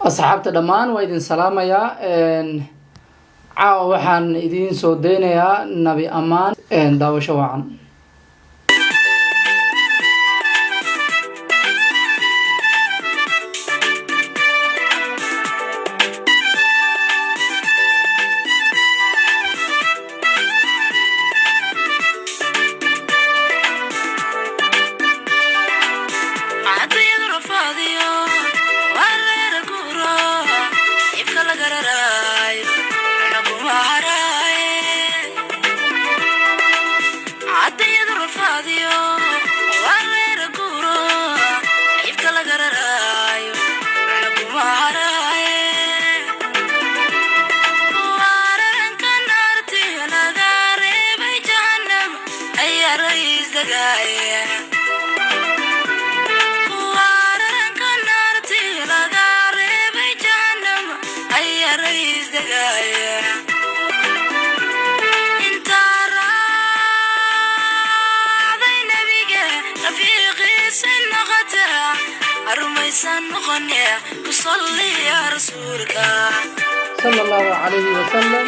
Asxaabta dhammaan waa idin salaamayaa. Caawa waxaan idiin soo daynayaa nabi ammaan. Daawasho wacan. Sala Allahu calayhi wasalam.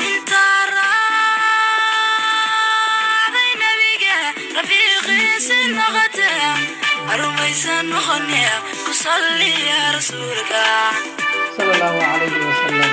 Sala Allahu calayhi wasalam.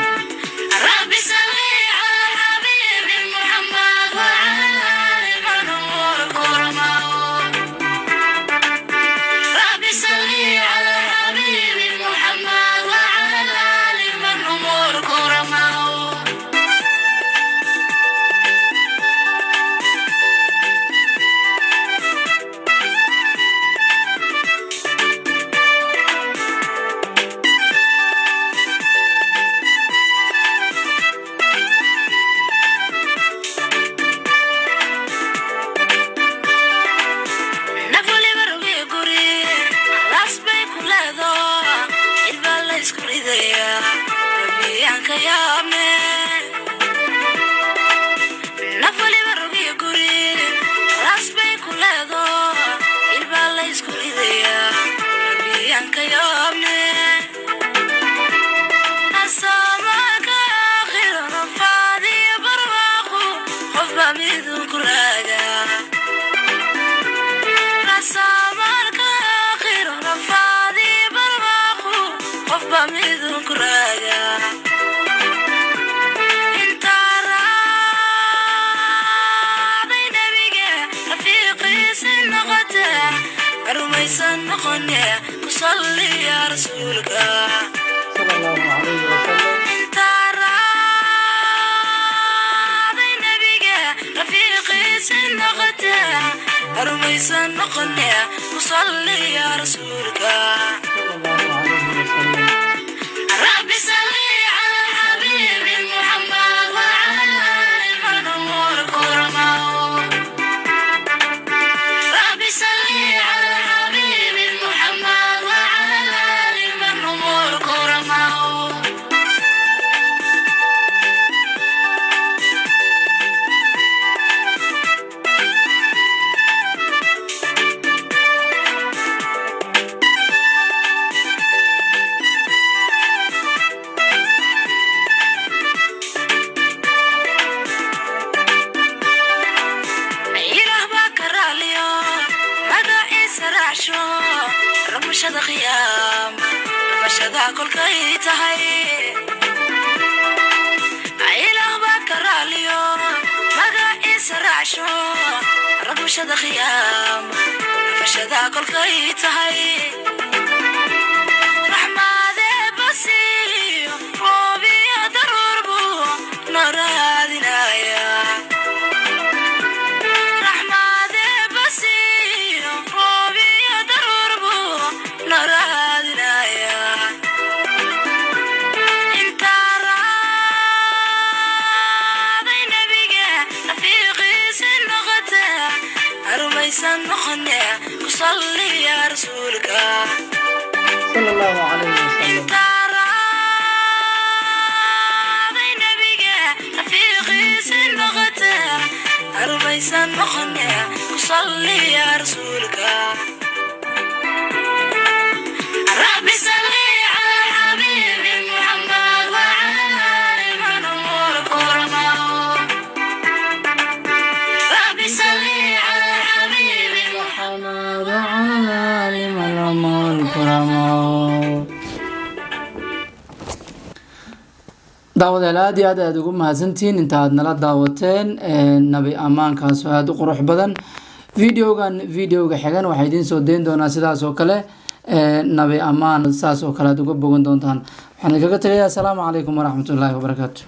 Sala Allahu calayhi wasalam. Sala Allahu calayhi wasalam. Sala Allahu calayhi wasalam. Daawadayaal, aad iyo aad aad ugu mahadsantihiin inta aad nala daawateen nabi ammaankaas oo aada u qurux badan. Videogan videoga xigan waxaa idiin soo dayn doonaa sidaas oo kale nabi ammaan saas oo kale aad uga bogan doontaan. Waxaan idinkaga tegayaa asalaamu calaykum waraxmatullaahi wabarakaatu.